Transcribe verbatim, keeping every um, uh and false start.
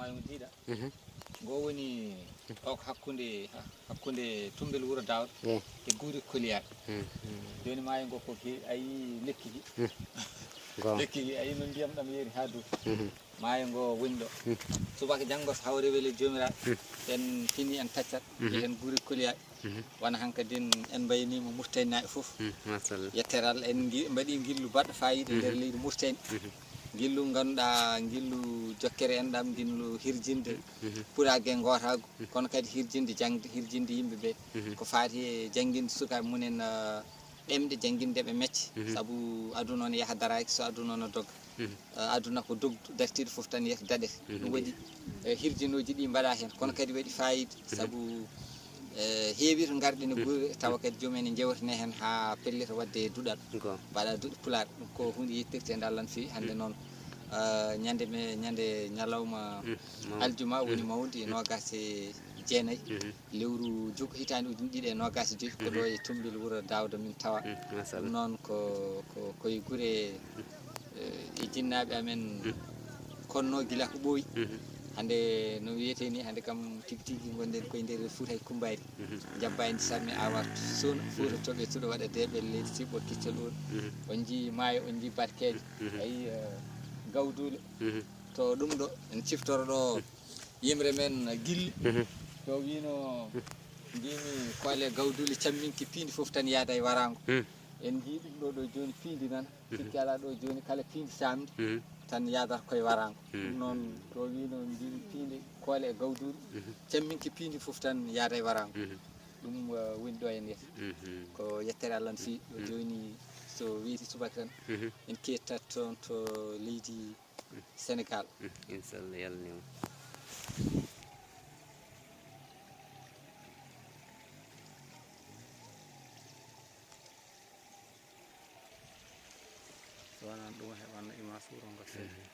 Maayo ngo diida. Mhm. Ngo woni o ko hakkunde, hakkunde Tumbel Wuro Daawda. Eh. E Guuri Koliyaar. Mhm. Jooni maayo ngo ko ge-, a yii lekki ki. Mhm. Ngo. Lekki ki, a yii no ndiyam ɗam yeeri haa dow. Mhm. Maayo ngo woni ɗo. Mhm. Subaka janngo so hawre weli Joomiraaɗo. Mhm. En fini en taccat. Mhm. Mbiyen Guuri Koliyaar. Mhm. Wona hankadin en mbayniima Muritaninaaɓe fof. Mhm, machallah. Yettere Allah, en ngi-, mbaɗii ngillu baɗɗo faayiida nder leydi Muritani. Mhm. Ngillu ngannduɗaa, ngillu jokkere enɗam, ngillu hirjinde Mhm. pulaar e ngootaagu, Mhm. kono kadi hirjinde jaŋde, hirjinde yimɓe ɓe. Mhm. Ko faati e jannginde sukaaɓe mum en, eh, ɗemɗe, jannginde ɓe mecce. Mhm. Sabu aduna o ne yaha daraaki, so aduna o ne dogga. Mhm. Eh, aduna ko dogdu, dartiiɗo fof tan yeeso daɗete. Mhm. Ɗum waɗi, eh, hirjinooji ɗi mbaɗaa heen, kono kadi waɗi faayiida, Mhm. sabu, eh, heewi to ngarɗen e Mhm. gure, tawa kadi joom en ne njewtane heen haa pellita waɗde duɗal. Go. Mbaɗa duɗe pulaar, ɗum ko huunde yettirteende Allah no feewi. Hannde Mhm. noon, eh, ñande me-, ñande ñalawma Mhm. Mawɗo. aljuma woni Mhm. mawndi, Mhm. noogaas e jeenayi. Mhm. Lewru juko hitaande ujunere ɗiɗi e noogaas e joy, ko Mhm. ɗo e Tumbel Wuro Daawda min tawa. Mhm. Machallah. Ɗum noon ko, ko, ko e gure, eh, e jinnaaɓe amen Mhm. konno gila ko ɓooyi. Mhm. Hannde no wiyetee ni, hannde kam tigi tigi ngonɗen koye nder Fuuta e Kummbaari. Mhm. Jabba en sarmi awa suuna, Fuuta Mhm. toɓe tuɗo waɗa deeɓel leydi siɓɓo kiccol ɗuuɗo. Mhm. On njii maayo, on njii barkeeje. Mhm. Ayi, eh, gawduule. Mhm. To ɗum ɗo, en ciftoro ɗo Mhm. yimre men Gilli. Mhm. To wiino, mbimi koole gawduule camminki piindi fof tan yaada e waraango. Mhm. En njii ɗum ɗo, ɗo jooni piindi nan. Mhm. Sikki alaa ɗo jooni kala piindi saamndi Mhm. tan yaadata koye waraango. Mhm. Ɗum noon to wiino mbimi piindi koole e gawduule Mhm. camminki piindi fof tan yaada e waraango. Mhm. Ɗum, eh, woni ɗo en yetta. Mhm. Ko yettere Allah no feewi. Ɗo Mhm. jooni so weeti subaka tan Mhm. en kettat toon to leydi Senegaal. Mhm. Inchallah, Yalla neema. So wonaa ɗum, heɓanno image wuro ngo seeɗa. Mhm.